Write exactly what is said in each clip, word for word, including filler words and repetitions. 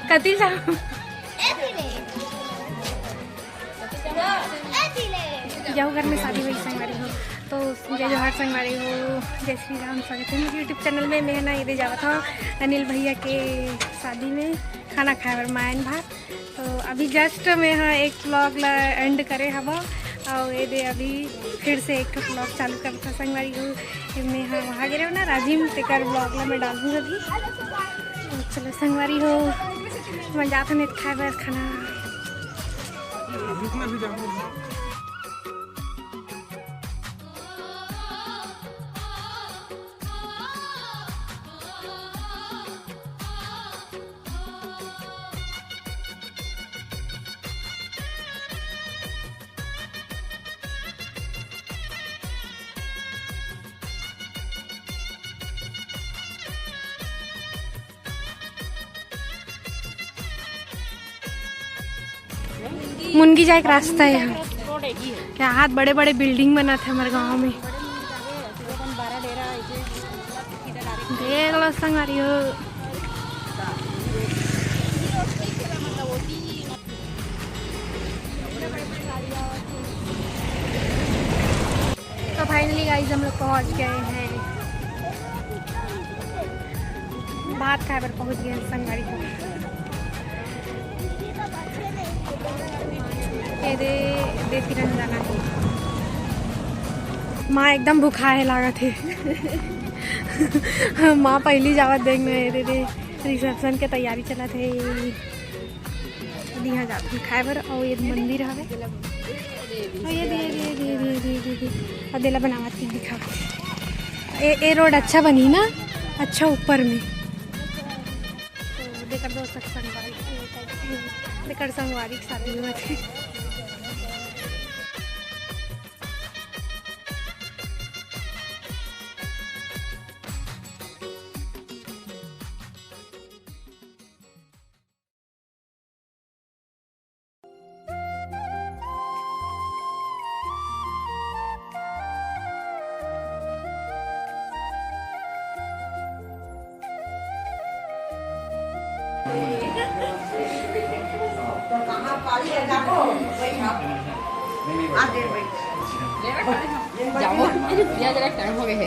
कति जाओ? एथी ले। एथी ले। जाओ घर में शादी हुई संगवारी हो। तो जय जोहार संगवारी हो, जय श्री राम। स्वागत है मेरे YouTube चैनल में। मैं ना ये दे जावत हूँ अनिल भैया के शादी में खाना खाए बर मायन भात। तो अभी जस्ट मैं हाँ एक व्लॉग ला एंड करे हवा, और ये दे अभी फिर से एक व्लॉग चालू करता संगवारी हो। मैं हाँ वहाँ गिरे ना राजिम, तेकर व्लॉग ला मैं डालूँ अभी। चलो संगवारी हो, मैं जात हन खाए बर खाना। मुनगी जाए के रास्ता है यहाँ। यहाँ हाथ बड़े बड़े बिल्डिंग बनत है हमारे गाँव में। देख लो संगवारी हो। तो फाइनली गाइस हम लोग पहुंच गए हैं, भात खाए बर पहुंच गए हैं संगवारी हो। ये दे, दे तिरंगा ना। माँ एकदम भुखाए लागत है। माँ पहली जावत देख में, ये दे, दे रिसेप्शन के तैयारी चलत है। अभी यहाँ जात हन खाए बर, और ये मंदिर हवे। और ये दे, ये दे, ये दे, ये दे, ये दे, ये दे। और देला बनावत के दिखावत। ए, ए रोड अच्छा बनी ना, अच्छा ऊपर में। तो देकर दोस्त के संगवारी, देकर संगवारी के शादी हुआ थे। जामो, या जरा टाइम हो गए है।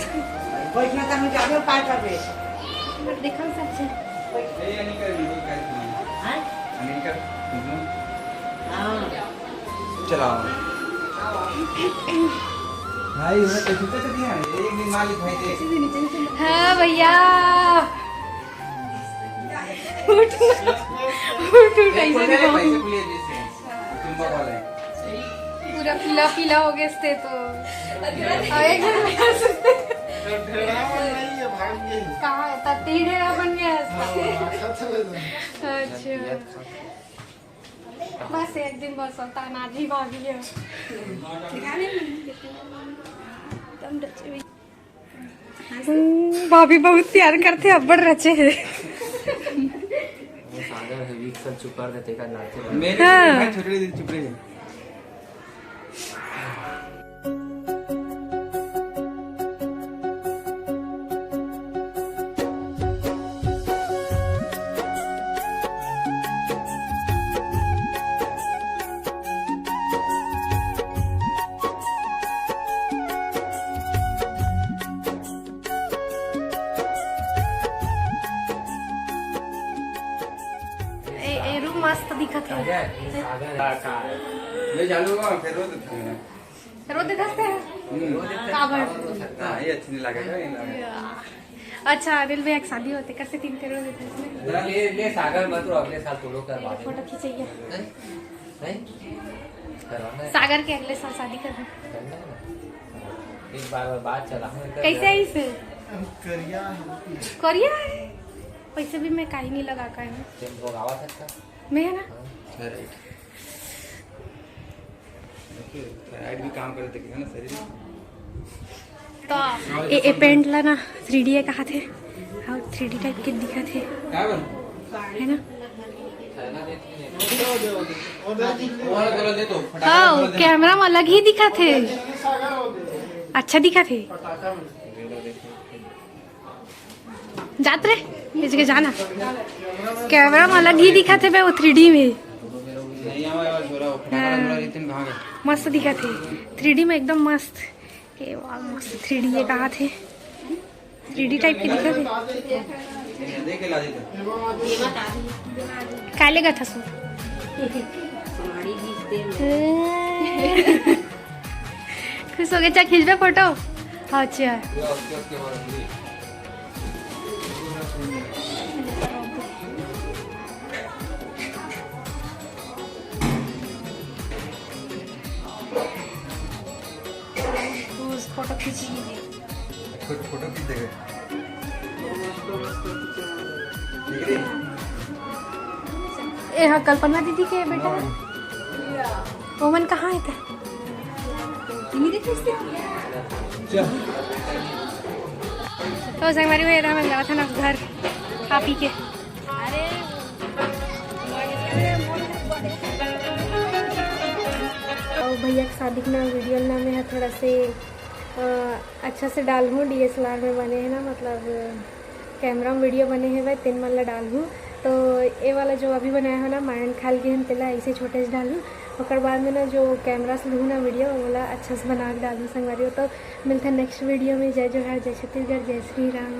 बैठना तो हम जाबे पार करबे। देखल सबसे। ए, अनिका, वीडियो कॉल की। हाँ? अनिका, वीडियो। हाँ। चलाओ। भाई, उन्हें तो जूता तो दिया है, एक दिन मालिक भाई दे। हाँ भैया। उठ, उठ, उठ, एक ऐसे बोले, दिखाओ। पैसे खुले जैसे। तुम्बा वाले। पूरा पीला पीला हो गए थे तो। और एक घर में तो ढेरा बन रही है, भाग गई। कहाँ है? तत्ती ढेरा बन गया है। हाँ, अच्छा लगा। अच्छा। बस एक दिन बस होता है, नाजी भाभी है। एकदम डचे हुए। हम्म, भाभी बहुत प्यार करथे, अब्बड़ रचे हे। वो सागर है, वीक साल चुप कर देते का नाते। मेरे हाँ। भाई छोटे दिन चुप रहे। ए, ए रूम मस्त दिखत हे। ले चालू हुआ, फिर रो देते हैं। रो देते हैं? हम्म। काबर? हाँ, ये अच्छी नहीं लगेगा, ये लगेगा। अच्छा, अनिल भैया के शादी होते, कैसे तीन करोड़ देते इसमें? ले, ले सागर मत रो, अगले साल तोड़ो कर ये बात। फोटो खींचेगा। नहीं? नहीं? करवाना है। सागर के अगले साल शादी करना। करना है ना? एक बार और बात चला। कैसे है इसे? करिया है। करिया है? वैसे भी मैं काहे नहीं लगा का है। तुम लोग आवा सकता? मैं है ना? हाँ। Thyroid। देखिए, thyroid भी काम करे, देखिए, है ना, शरीर। तो ए, ए पेंट ला ना थ्री डी कहा थे, हाँ, थ्री डी टाइप के दिखा थे, क्या बन? है ना? हाँ, कैमरा में अलग ही दिखा थे, अच्छा दिखा थे। जात रे। खींच के जाना। कैमरा में अलग ही दिखत हे बे, वो थ्री डी में। नहीं आवा, आवा, छोरा, वो फटाफट हाँ। छोरा, रितिन कहाँ गए? मस्त दिखत हे, थ्री डी में एकदम मस्त। के वाह, मस्त थ्री डी ये कहा थे, थ्री डी टाइप के दिखत हे। देख के ला देते। काले का था सो। खुश हो गए, चा खींचबे फोटो? अच्छा। फोटो खींची। फोटो खींच देगा। ए हा कल्पना दीदी के बेटा हे। ओमन कहाँ हे? तो संगवारी हो, ये रहा, मैं जावत हन अब घर खा पी के। अउ भैया के शादी के ना वीडियो ना में ह थोड़ा से, अ, अच्छा से डालहूँ, डीएसएलआर में बने हे ना, मतलब कैमरा में वीडियो बने हे भाई, तेन मन ला डालहूँ। तो ये वाला जो अभी बनाया हो ना, मायन खाल के हम तेला ऐसे छोटे से डालहूँ, ओकर बाद में ना जो कैमरा से लूँ ना वीडियो, वो वाला अच्छा से बना के डालहूँ संगवारी हो। तो मिलते हैं नेक्स्ट वीडियो में। जय जोहार, जय छत्तीसगढ़, जय श्री राम।